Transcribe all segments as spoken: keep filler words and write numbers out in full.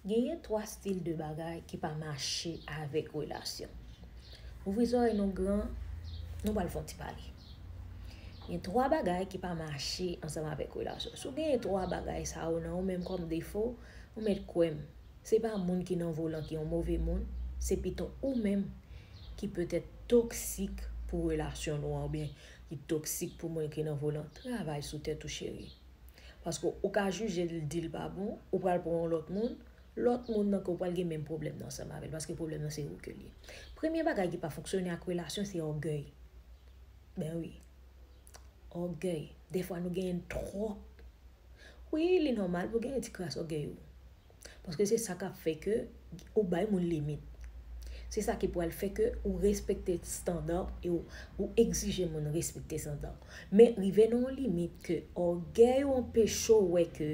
Genyen twa stil de bagay ki pa mache avèk relasyon. Ouvri zòrèy nou gran, nou pral fè yon ti pale. Gen twa bagay ki pa mache ansanm avèk relasyon. Si w genyen twa bagay sa yo nan ou menm kòm defo, ou mèt kwè m, se pa moun ki nan volan ki yon move moun, se pito ou menm ki petèt toksik pou relasyon nou an, oubyen ki toksik pou moun ki nan volan. Travay sou tèt ou, cheri. Paske ou ka jije l, di l pa bon, ou pral pran yon lòt moun, lòt moun nan ke w pral gen menm pwoblèm nan ansanm avè l, paske pwoblèm nan se ou ke l ye. Premye bagay ki pa fonksyone ak relasyon se ògèy. Ben wi. Ògèy. Defwa nou genyen twòp. Wi, li nòmal pou genyen ti kras ògèy ou. Paske se sa k ap fè ke ou bay moun limit. Se sa ki pral fè ke ou respekte estanda e ou, ou egzije moun respekte estanda. Men rive nan yon limit ke ògèy ou anpeche w wè ke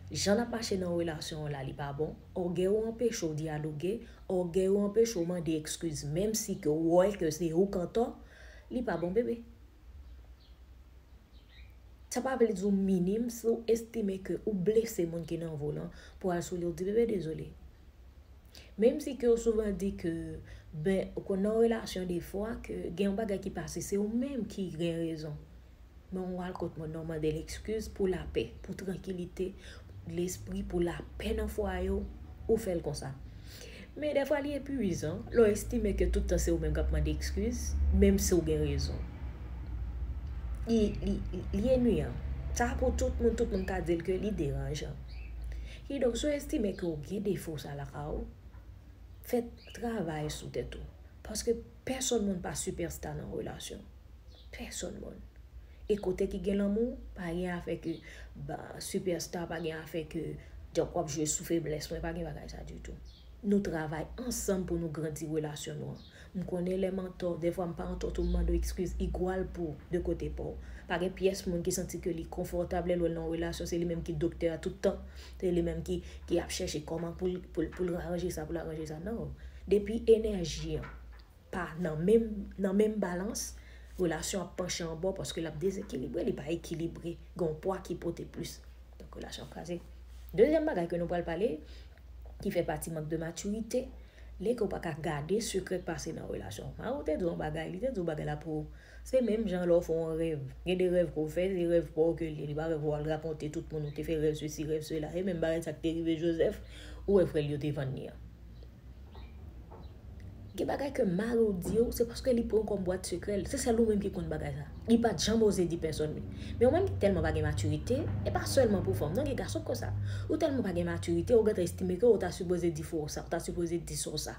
jan n ap mache nan relasyon an la li pa bon, ògèy ou anpeche w dyaloge, ògèy ou anpeche w mande ekskiz, menm si ke w wè ke se ou k antò, li pa bon, bebe. Sa pa vle di w minim si w estime ke ou blese moun ki nan volan pou al sou li, w di, bebe, dezole. Menm si ke w souvan di ke, ben, ou konn nan relasyon defwa ke gen yon bagay ki pase, se ou menm ki gen rezon. Men w al kot moun nan, w mande l ekskiz pou lapè, pou trankilite lespri, pou lapè nan fwaye w, ou fè l konsa. Men defwa li epuizan lè w estime ke tout tan se ou menm k ap mande ekskiz, menm si w gen rezon. Li, li, li ennuyan. Sa pou tout moun, tout moun ka di l ke li deranjan. Kidonk, si w estime ke w gen defo sa lakay ou, fè travay sou tèt ou. Paske pèsonn moun pa sipèsta nan relasyon. Pèsonn moun. E kote ki gen lanmou, pa gen afè ke, ba, sipèsta, pa gen afè ke djòk w ap jwe sou feblès mwen, pa gen bagay sa ditou. Nou travay ansanm pou nou grandi relasyon nou an. M konnen lè m antò, defwa m pa antò tou, m mande w ekskiz igwal pou de kote pa w. Pa gen pyès moun ki santi ke li konfòtab lè l wè l nan yon relasyon, se li menm ki doktè a tout tan, se li menm ki, ki ap chèche kòman pou l, pou l, pou l aranje sa, pou l aranje sa. Non. Depi enèji an pa nan menm, nan menm balans, relasyon ap panche an bò paske l ap dezekilibre, li pa ekilibre, gen yon pwa ki pote plis. Donk, relasyon ap kraze. Dezyèm bagay ke nou pral pale, ki fè pati mank de matirite, lè ke w pa ka gade sekrè k pase nan relasyon. Mari w te di w yon bagay, li te di w bagay la pou ou. Se menm jan lè w fè yon rèv. Gen de rèv ke w fè, se rèv pa w ke l ye. Li pa rèv ou al rakonte tout moun ou te fè rèv sesi, rèv sela. E menm bagay sa k te rive Jozèf, ou wè frè l yo te vann li an. Gen bagay ke mari w di w, se paske li pran w kòm bwat sekrè l. Se sèl ou menm ki konn bagay sa. Li pa t janm oze di pèsonn li. Men ou menm ki tèlman pa gen matirite, e pa sèlman pou fanm, non, gen gason k konsa. Ou tèlman pa gen matirite, ou gentan estime ke ou ta sipoze di frè w sa, ou ta sipoze di sè w sa.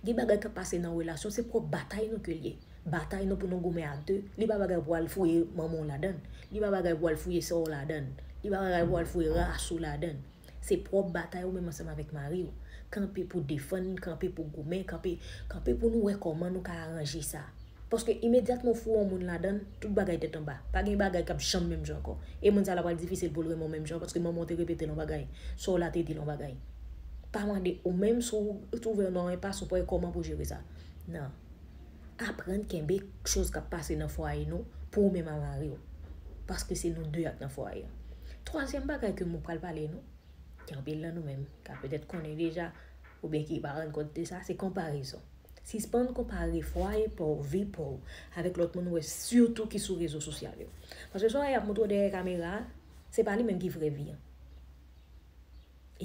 Gen bagay k ap pase nan relasyon, se pwòp batay nou ke l ye. Batay nou pou nou goumen a de. Li pa bagay pou al fouye manman w ladan l. Li pa bagay pou al fouye sè w ladan l. Li pa bagay pou al fouye ras ou ladan l. Se pwòp batay ou menm ansanm avèk mari w. Kanpe pou defann, kanpe pou goumen, kanpe, kanpe pou nou wè kòman nou ka aranje sa. Paske imedyatman w foure yon moun ladan l, tout bagay tèt anba. Pa gen bagay k ap janm menm jan ankò. E moun sa la pral difisil pou l renmen w menm jan, paske manman w te repete l yon bagay, sè w la te di l yon bagay. Pa mande ou menm si w twouve w nan yon enpas, ou pa wè kòman pou jere sa. Non. Aprann kenbe choz k ap pase nan fwaye nou pou ou menm a mari w. Paske se nou de ak nan fwaye an. Twazyèm bagay ke mwen pral pale nou, gen anpil nan nou menm ka petèt konnen deja, oubyen ki pa rann kont de sa, se konparezon. Sispann konpare fwaye pa w, vi pa w, avèk lòt moun ou wè sitou ki sou rezo sosyal yo. Paske sa w ap montre w dèyè kamera a, se pa li menm ki vrè vi an.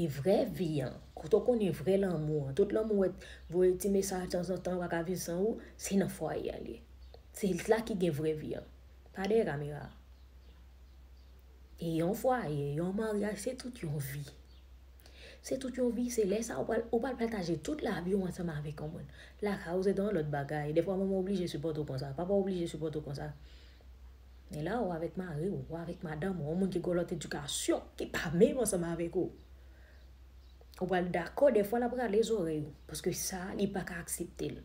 E vrè vi an, kote w konnen vrè lanmou an, tout lanmou w ap voye ti mesaj tanzantan, pa ka viv san ou, se nan fwaye a l ye. Se la ki gen vrè vi an. Pa dèyè kamera a. E yon fwaye, yon maryaj, se tout yon vi. Se tout yon vi, se lè sa ou pral, ou pral pataje tout lavi w ansanm avèk yon moun. Lakay ou se te yon lòt bagay. Defwa manman w oblije sipòte w konsa, papa w oblije sipòte w konsa. Men la ou avèk mari w, ou avèk madanm ou, yon moun ki gen yon lòt edikasyon, ki pa menm ansanm avèk ou. Ou pral dakò, defwa l ap rale zòrèy ou, paske sa, li pa ka aksepte l.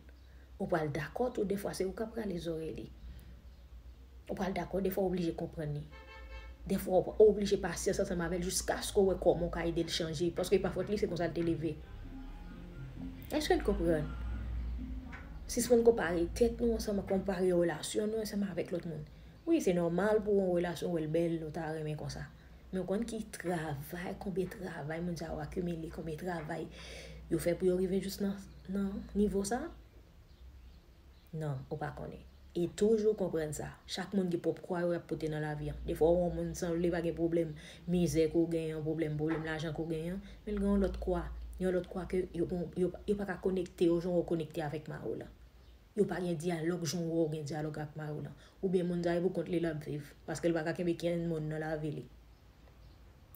Ou pral dakò tou, defwa se ou k ap rale zòrèy li. Ou pral dakò, defwa w oblije konprann li. Defwa w oblije pasyans ansanm avè l jiskaske w wè kòman w ka ede l chanje, paske pa fòt li, se konsa l te leve. Èske n konprann? Sispann konpare tèt nou ansanm, konpare relasyon nou ansanm avèk lòt moun. Wi, se nòmal pou w yon relasyon, w wè l bèl, ou ta renmen konsa. Men w konn ki travay, konbyen travay moun sa yo akimile, konbyen travay yo fè pou yo rive jis nan, nan nivo sa? Non, ou pa konnen. E toujou konprann sa. Chak moun gen pwòp kwa yo y ap pote nan lavi an. Defwa, ou wè yon moun sanble pa gen pwoblèm mizè ke w genyen, pwoblèm, pwoblèm lajan ke w genyen, men l gen yon lòt kwa. Yon lòt kwa ke yo, yo, yo pa ka konekte yo jan w konekte avèk mari w lan. Yo pa gen dyalòg jan w gen dyalòg ak mari w lan. Oubyen moun sa e pou kont li l ap viv. Paske l pa ka kenbe kenn moun nan lavi li.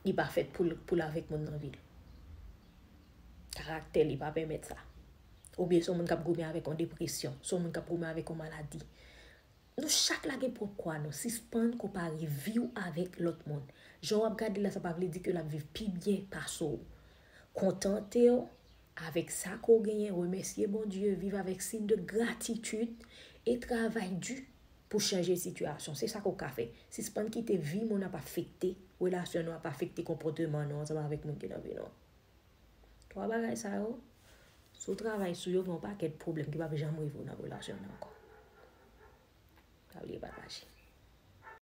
Li pa fèt pou l, pou l avèk moun nan vi l. Karaktè li pa pèmèt sa. Oubyen se yon moun k ap goumen avèk yon depresyon, se yon moun k ap goumen avèk yon maladi. Nou chak la gen pwòp kwa nou. Sispann konpare vi w avèk lòt moun. Jan w ap gade l la, sa pa vle di ke l ap viv pi byen pase w. Kontante w avèk sa ke w genyen, remèsye Bondye, viv avèk siy de gratitid e travay di pou chanje sitiyasyon. Se sa ke w ka fè. Sispann kite vi moun ap afekte relasyon nou, ap afekte konpòteman nou ansanm avèk moun ki nan vi nou. Twa bagay sa yo, si w travay sou yo, gen yon pakèt pwoblèm ki p ap janm rive w nan relasyon an ankò. Pa bliye pataje.